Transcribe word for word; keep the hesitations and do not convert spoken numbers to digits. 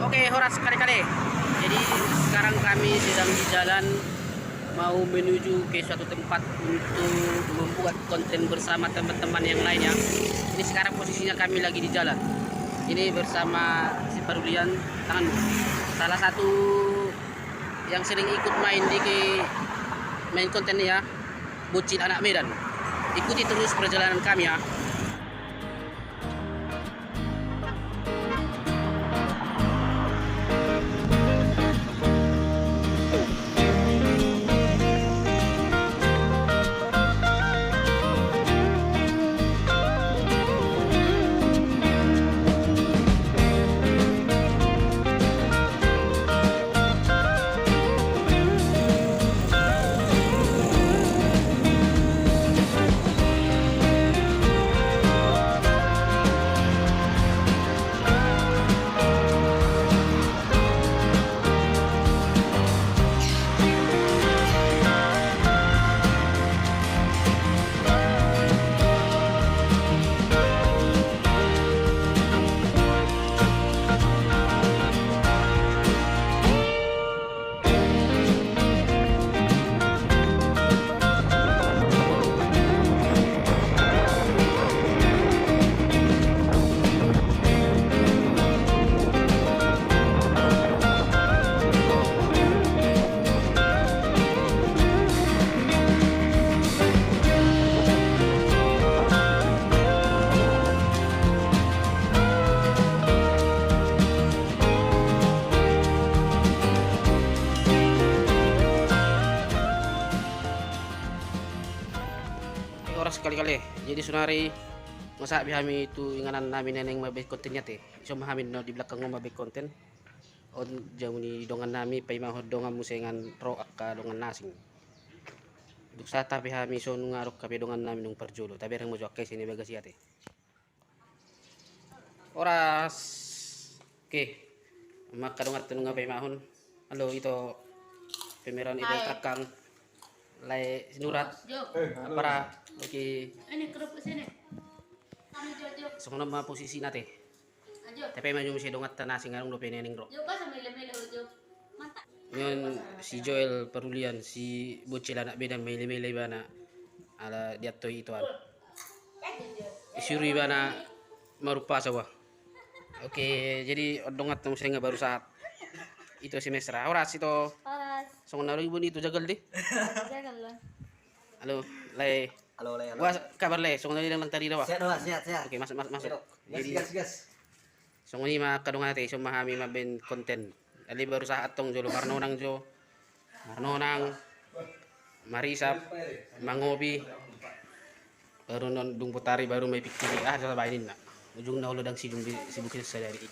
Oke, horas kale-kale. Jadi sekarang kami sedang di jalan mau menuju ke suatu tempat untuk membuat konten bersama teman-teman yang lain ya. Ini sekarang posisinya kami lagi di jalan. Ini bersama si Parulian, tangan. Salah satu yang sering ikut main di ke, main konten ya, bocil anak Medan. Ikuti terus perjalanan kami ya. Horas kale-kale. Jadi sonari nga sahat be hami tu inganan nami na naeng mambaen konten i ate. Ison ma hami na di belakang on mambaen konten. On jabu ni dongan nami, paimahon dongan muse inganan ro angka dongan na asing. Dung sahat hape hami ison nga adong hape dongan nami nunga parjolo. Tabereng ma jo angka isi ni bagas i ate. Horas. Oke. Maka dongan tu nunga paimahon. Halo, ito pemeran ito. Hai. Trakang. Lae Sinurat. Jo. Eh, halo. Apara. Oke. Ini kerupuk sini. Kami Jo, Jo. Songon on ma posisi na ate. Ajo. Tapi ma jo muse dongan ta na asing, adong dope naeng ro. Jo, pas mele-mele ho, Jo. Mantap. Nion si Joel Parulian, si bocil anak Medan, mele-mele ibana. Ala diantoi ito an. Isuru ibana marupa sawa. Oke, jadi on dongan ta muse nga baru sahat. Ito si Mesra. Horas ito. Horas. Songon na ro ibu ni ito jagal di. Jagal lah. Halo, Lae. Halo, Lae, halo. Wah, kabar Lae, songon na ro i dang lang tadi da wah. Sehat, wah, sehat, sehat. Oke, masuk, masuk, masuk. Gas, jadi gas, gas. Songon i ma angka dongan ate, ison ma hami mambaen konten. Alai baru sahat antong jolo marnonang jo. Marnonang, marisap, mangopi. Baru non dung botari baru ma i pikkiri aha jo baen inna. Ujungna olo dang sijung bi-, sibuk sadari i.